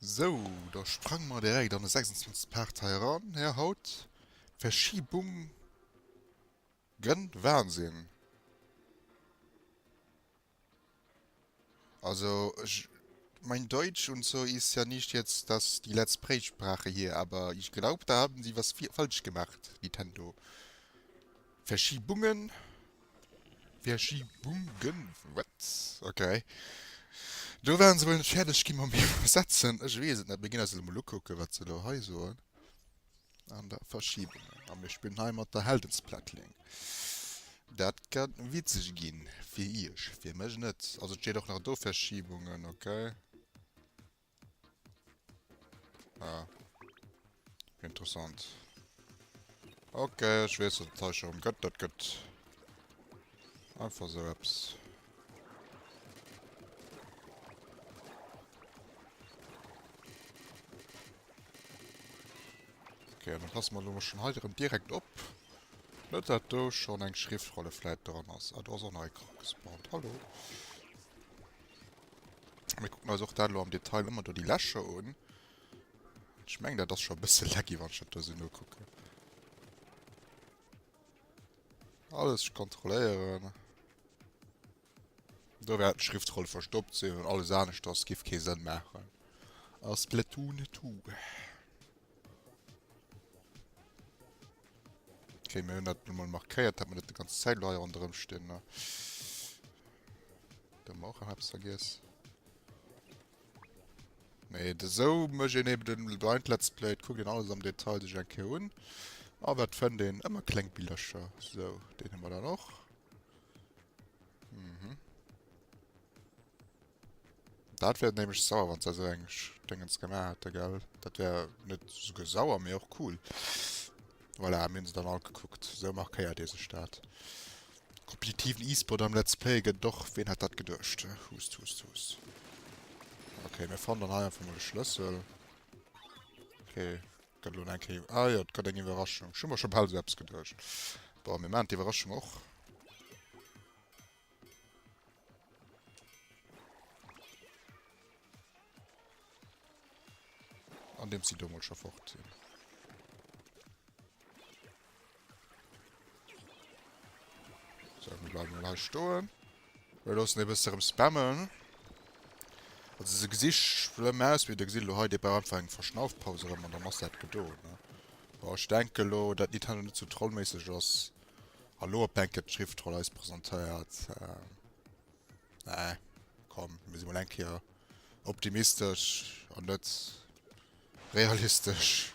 Sou, da sprange mer direkt an de 26. Part hei eran, Här Haut. Verschiebung gen Wahnsinn. Also, ech, mein Deutsch und so ist ja nicht jetzt das die Let's Play Sprache hier, aber ich glaub, da haben sie was falsch gemacht, Nintendo. Verschiebungen Verschiebungen What? Ok. Do waren se wuel net fäerdeg gi mam Iwwersetzen. Ech weess et net. Mir ginn eis elo mol ukucken, wat se elo hei soen an der Verschiebungen. A mir spillen hei mat der Heldensplättling. Dat kann witzeg ginn. Fir iech, fir mech net. Also et steet och nach do Verschiebungen, ok. Ah. Interessant. Okay, ech weess, wat et hei scho rëm gëtt. Dat gëtt einfach sou eppes. Okay, dann passe mer elo schonn hei erëm direkt op. Net dat do schonn eng Schriftrolle vläit dran ass. Ah, do ass och nach e Krog gespawnt. Hallo. Mir kucken eis och dat elo am Detail ëmmer do déi Lächer un. Ech mengen, dat ass scho e bësse laggy, wann ech dat do esou nokucken. Alles kontrolléieren. Do wäerten d'Schriftrolle verstoppt sinn an alles aneschters giff kee Sënn maachen. A Splatoon 2. Okay, mir hunn dat mol markéiert, dat mir net déi ganz Zäit elo hei ronderëm stinn. Ne? Da hu mer och nach eppes vergiess. Nee, de sou mécht een eben den Blind Let's Play. Et kuckt een alles am Detail sech eng Kéier un. A wat fënnt een? Ëmmer kleng Billercher. Sou, deen hu mer dann och. Mhm. Dat wär nämlech sauer, wann se esou eng Dingens gemaach hätte, gell? Dat wär net souguer sauer, mee och cool. Voilà, mir hunn se dann all gekuckt. Esou markéiert ee sech dat. Kompetitiven E-Sport am Let's Play gëtt et och. Ween hätt dat geduecht? Hust, hust, hust. Okay, mir fannen dann hei einfach mol e Schlëssel. Okay, gëtt elo eng Kéier... Ah jo, et gëtt eng Iwwerraschung. Ech hu mer scho bal esou eppes geduecht. Bon, mir maachen d'Iwwerraschung och. Andeems si do mol scho fort sinn. So, mir bleiwen mol hei stoen. Mir loossen e bësse rëm spammen. Also se gesi schlëmm aus, mee der gesitt elo hei, dee brauch einfach eng Verschnaufpaus erëm an dann ass dat gedoen, ne? Bon, ech denke elo, dat Nintendo net sou trollméisseg ass. Hallo op enke d'Schriftroll eis presentéiert. Nee, komm, mir si mol eng Kéier optimistesch an net realistesch.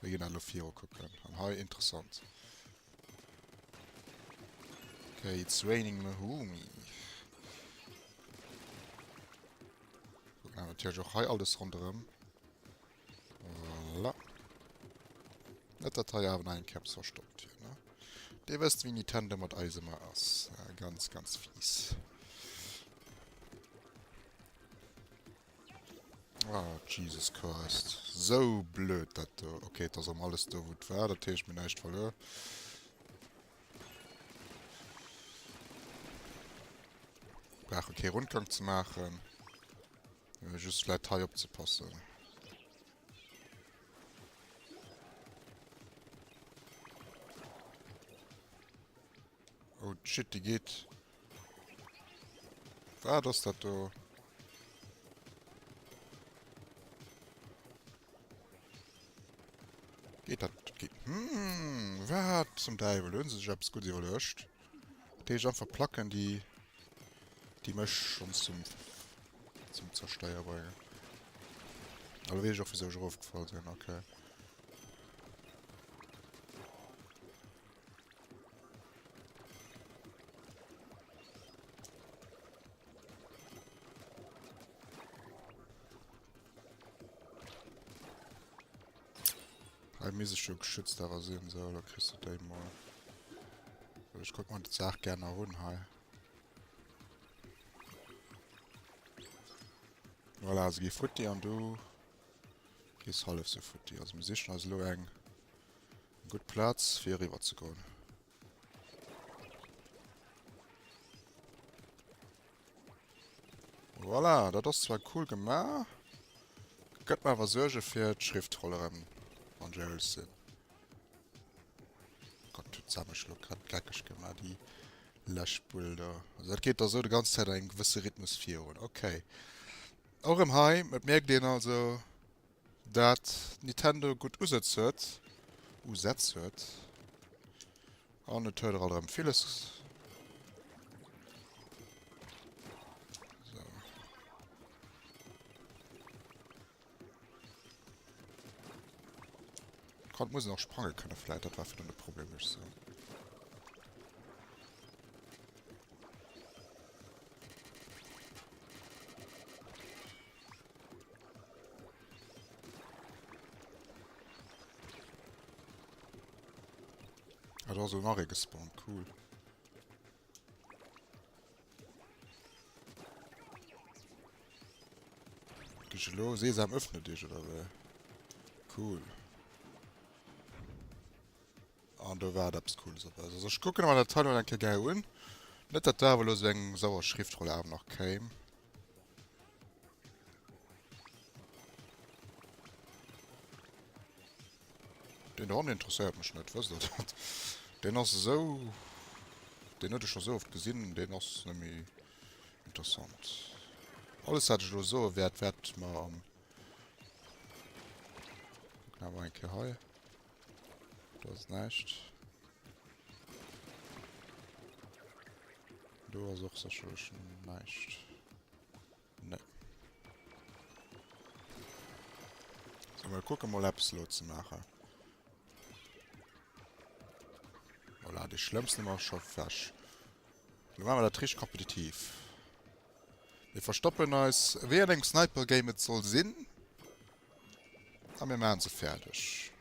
Mir ginn dat elo viru kucken. An hei interessant. Okay, it's raining Mahumi. Kucken awer natierlech och hei alles ronderëm. Voilà. Net dat hei awer nach eng Kéier eppes verstoppt wier, ne? Dir wësst wéi Nintendo mat eis ëmmer ass. Ganz, ganz fies. Ah, Jesus Christ. Sou blöd dat do. Okay, et ass erëm alles do wou et war, dat heescht mir hunn näischt verluer. Brauche kee Rundgang ze maachen. Just vläit hei opzepassen. Oh shit, déi geet. Wat ass dat do? Geet dat? Geet. Hm, wat zum Däiwel? Hunn se sech eppes gutt iwwerluecht? Dat heescht einfach Placken, déi déi mech schonn zum zum Zerstéier bréngen. Elo weess ech och wisou ech erofgefall sinn, okay. Hei misst ech jo geschützt awer sinn. So, da kriss du déi mol. Ech kuck mer d'Saach gär nach un hei. Voilà, se gi futti an du gees hallef sou futti. Also mir sichen eis elo eng gutt Plaz fir eriwwer ze goen. Voilà, dat ass zwar cool gemaach. Gëtt mer awer Suerge fir d'Schriftroll erëm, wann ech éierlech sinn. Gott, huet se mech elo grad geckeg gemaach, déi lescht Bull do. Also dat geet da sou de ganz Zäit an engem gewësse Rhythmus virun. Okay. Och erëm hei, et mierkt een also, dat Nintendo gutt Usëtz huet, Usätz huet. An et huet alt erëm villes. So. Kand muss nach sprange kënne vläit, dat war fir de Problem würde ich soen. Ah, do ass elo nach ee gespawnt, cool. Gech elo Sesam öffne dich oder wéi? Cool. An do war eppes Cooles op. Also ech kucken mer dat hei elo eng Kéier gär un. Net dat do awer elo sou eng sauer Schriftroll awer nach kéim. Deen do interesséiert mech net, wësst der dat? Deen ass esou... Deen huet ech scho sou oft gesinn, deen ass net méi interessant. Alles wat ech elo soe wäert, wäert mer am... Kucken awer eng Kéier hei. Do ass näischt. Do ass och sécherlech näischt. Nee. So, mir kucke mol eppes elo ze maachen. Voilà, déi schlëmmsten hu mer scho wech. Lo maache mer dat richteg kompetitiv. Mir verstoppen eis, wéi an engem Sniper-Game et soll sinn. A mir maachen se fäerdeg.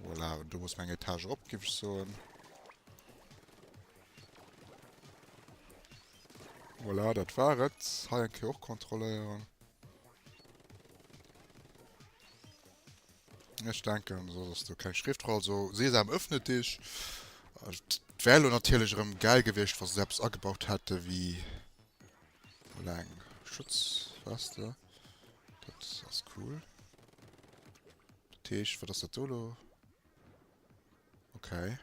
Voilà, und du muss eng Etage op, géif ech soen. Voilà, dat war et. Hei eng Kéier och kontrolléieren. Ech denken, soss ass do keng Schriftroll. Also, Sesam, öffne dich. Et wär elo natierlech erëm geil gewiescht, wa se eppes agebaut hätte wéi voilà, eng Schutzweste. Dat ass cool. Dat heescht, wat ass dat do elo? Okay.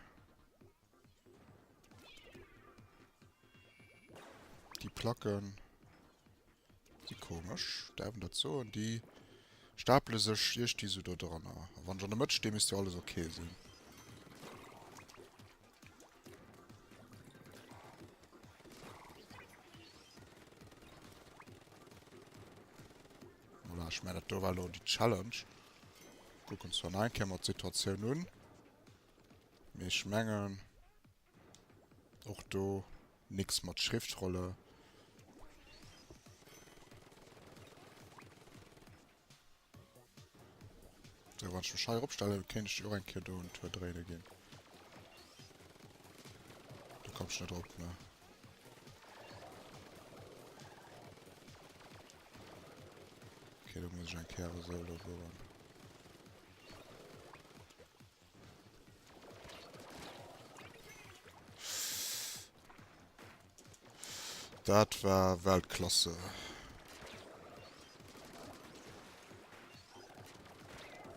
Déi Placken si komesch, däerf een dat soen? Déi stapele sech iergdi sou do dranner. A wann ech an der Mëtt stinn, misst jo alles ok sinn. Voilà, ech mengen dat do war elo déi Challenge. Kucken zwar nach eng Kéier mol d'Situatioun un. Mee ech mengen och do nix mat Schriftrolle. So, wann ech mech hei eropstellen, kéint ech déi och eng Kéier do en Tour dréine ginn. Do komm ech net erop, ne? Okay, do muss ech eng Kéier esou elo goen. Dat war Weltklasse.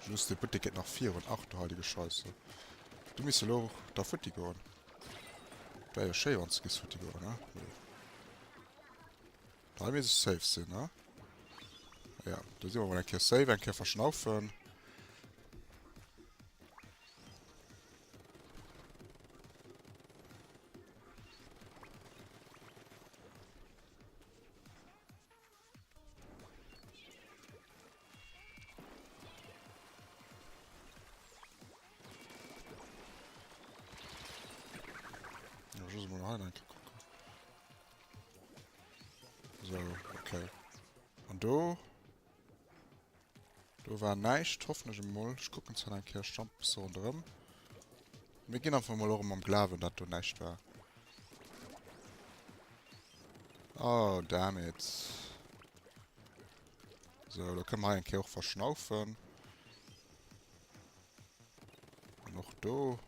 Just de Buttek geet nach virun. Ach du heilige Scheisse. Du misst elo da futti goen. Wär jo schéi wann s du giss futti goen, ne? Hei misst ech safe sinn, ne? Ja, do si mer mol eng Kéier safe, eng Kéier verschnaufen. Ja, just mal hei eng Kéier kucken. So, okay. An do? Do war näischt, hoffen ech emol. Ech kucken zwar nach eng Kéier Stamp so ronderëm. Mir ginn einfach mol och mam Glawen, dat do näischt war. Oh, damn it. So, da kënne mer hei eng Kéier och verschnaufen. An och do.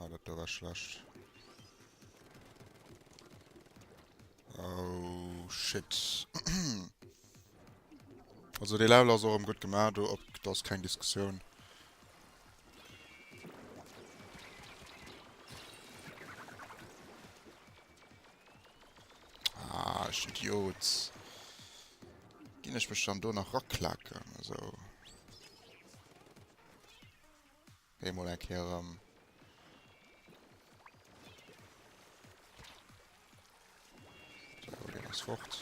Ah, dat do war schlecht. Oh, shit. Also dee Level ass och erëm gutt gemaach, do op, do ass keng Diskussioun. Ah, ech Idiot. Ginn ech mech dann do nach raklaken? Also. Eemol eng Kéier erëm. So, deen ass fort.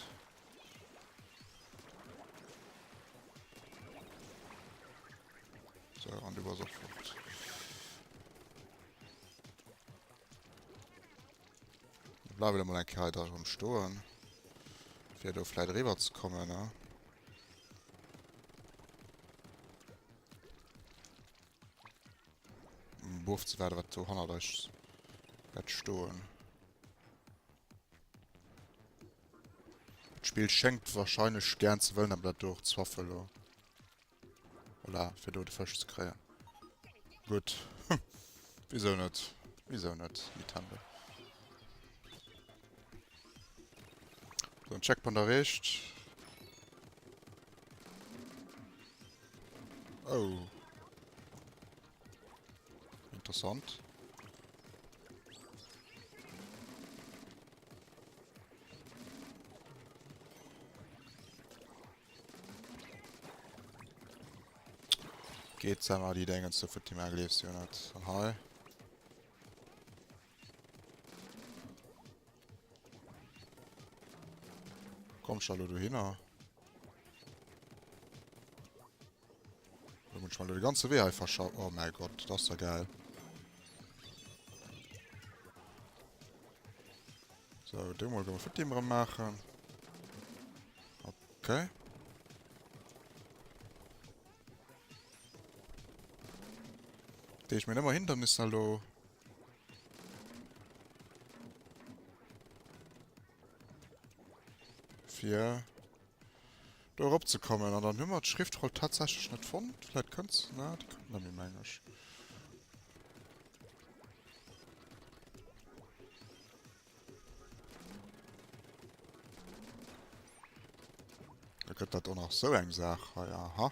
So, an du bass och fort. Da bleiwe wir mol eng Kéier hei dra erëm stoen. Fir do vläit eriwwer ze kommen, ne? Um ofzewaarden, wat do hannert eis wäert stoen. D'Spill schéngt wahrscheinlech gären ze wëllen, awer dat do och zwaff elo. Voilà, fir do de Fësch ze kréien. Gutt. Wisou net? Wisou net, Nintendo? So, en Checkpoint erreecht. Oh. Interessant. Geht zusammen, die Dinge zu futti, mehr gleefst du nicht. Und hei. Komm schon lo dohinner. Da muss ich mal den ganzen Wee hei verschauen. Oh mein Gott, das ist ja geil. So, du mal futti erëm maachen. Okay. Déi ich mir ëmmer Hindernisse elo. Fir do erop ze kommen. An dann hu mer d'Schriftroll tatsächlech net fonnt. Vläit kënnt se, na, déi kënnt net méi, meng ech. Da gëtt dat och nach sou eng Saach hei, aha.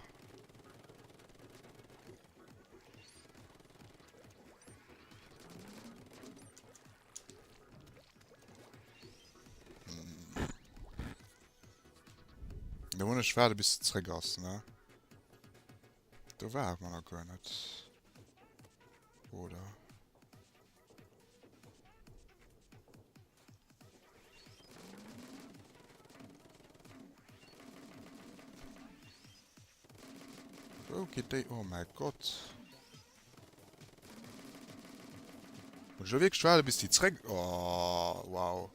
Da muss ech waarde bis se zréck ass, ne? Do ware mer nach guer net. Oder? Wou geet déi? Oh mäi Gott. Muss ech elo wierklech waarde bis déi zréck... Oh, wow.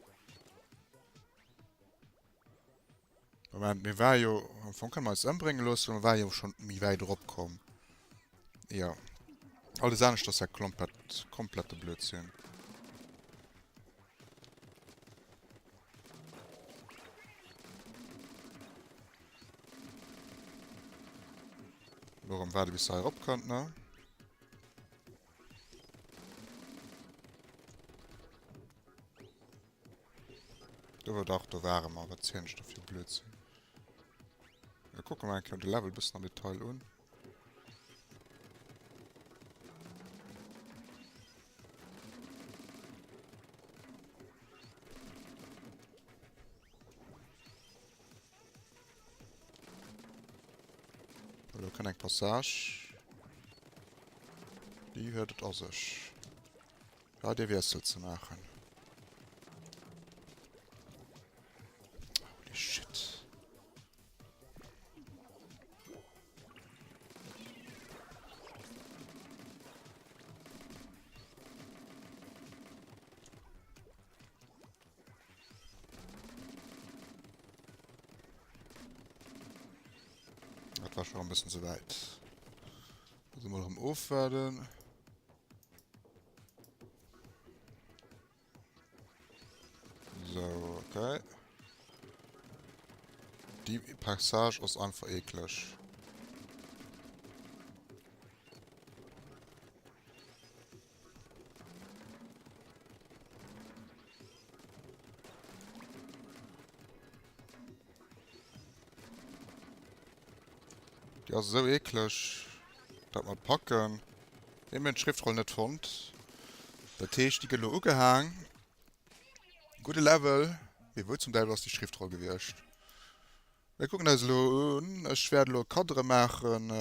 Moment, mir war jo... Am Fong kënne mer eis ëmbrénge loossen, mir war jo schonn méi wäit erop komm. Jo. Alles anescht ass ja komplett, komplette Blödsinn. Lo erëm waarde bis se hei erop kënnt, ne? Do war dach, do ware mer. Wat zielen ech da fir Blödsinn? Mir kucke mer eng Kéier de Level e bëssen am Detail un. Do kënnt eng Passage. Déi huet et a sech. Ja, dee Wiessel ze maachen. Holy shit. Dat war schon e bëssen ze wäit. Also mol erëm ofwaarden. So, okay. Die Passage ass einfach ekleg. Déi ass esou eekleg, dat mer packen. Mir hunn d'Schriftroll net fonnt. Dat heescht, déi gëtt elo ugehaang. Gudde Level. Mee wou zum Däiwel ass déi Schriftroll gewiescht? Mir kucken eis elo un. Ech wäert elo Kadere maachen.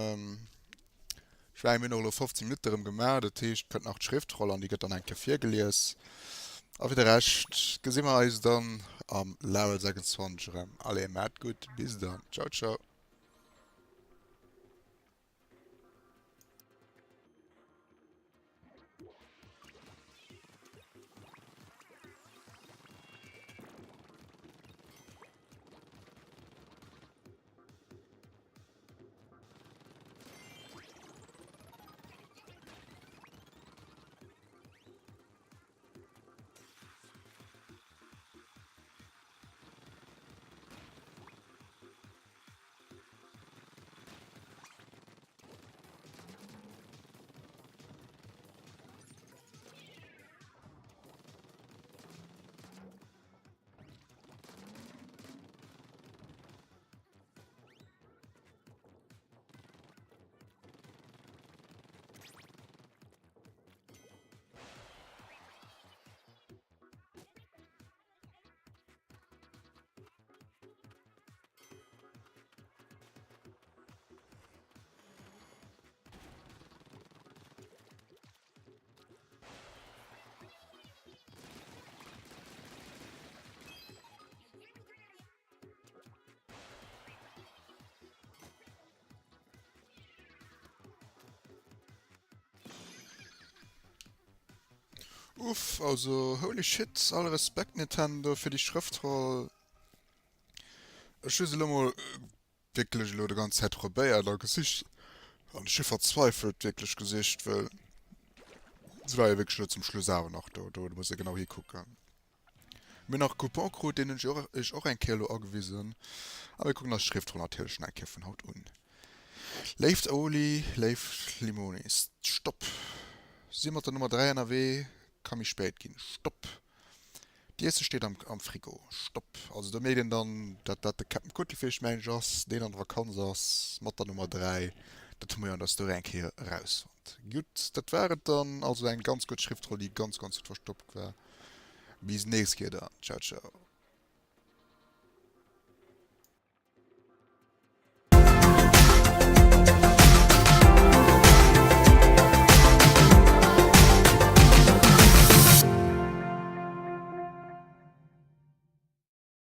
Ech mengen, mir hunn och elo 15 Minutte erëm gemaach. Dat heescht, kënnt nach d'Schriftroll an déi gëtt dann eng Kéier virgelies. A fir de Rescht gesi mer eis dann am Level 26 erëm. Allez, maacht gutt. Bis dann. Ciao, ciao. Uff, also holy shit, all Respekt Nintendo fir déi Schrëftroll. Ech hu se elo mol wierklech elo de ganz Zäit probéiert a gesicht an ech hu verzweifelt wierklech gesicht, well se war jo wierklech elo zum Schluss awer nach do. Do muss ee genau hikucken. Mir hunn nach e Coupon krut, deen hunn ech iech och eng Kéier elo agewisen. A mir kucken eis d'Schriftroll natierlech nach eng Kéier vun haut un. Léift Oli, léift Limonis, Stopp! Si mat der Nummer 3 ënnerwee, ka méi spéit ginn. Stopp! D'Iesse steet am am Frigo. Stopp! Also do mierkt een dann, dat dat de Captain Kutelfisch, mengen ech, ass, deen an der Vakanz ass mat der Nummer 3. Dat hu mir jo an der Story eng Kéier erausfonnt. Gutt, dat war et dann. Also eng ganz gutt Schriftroll, déi ganz, ganz gutt verstoppt war. Bis nächst Kéier dann. Ciao, ciao.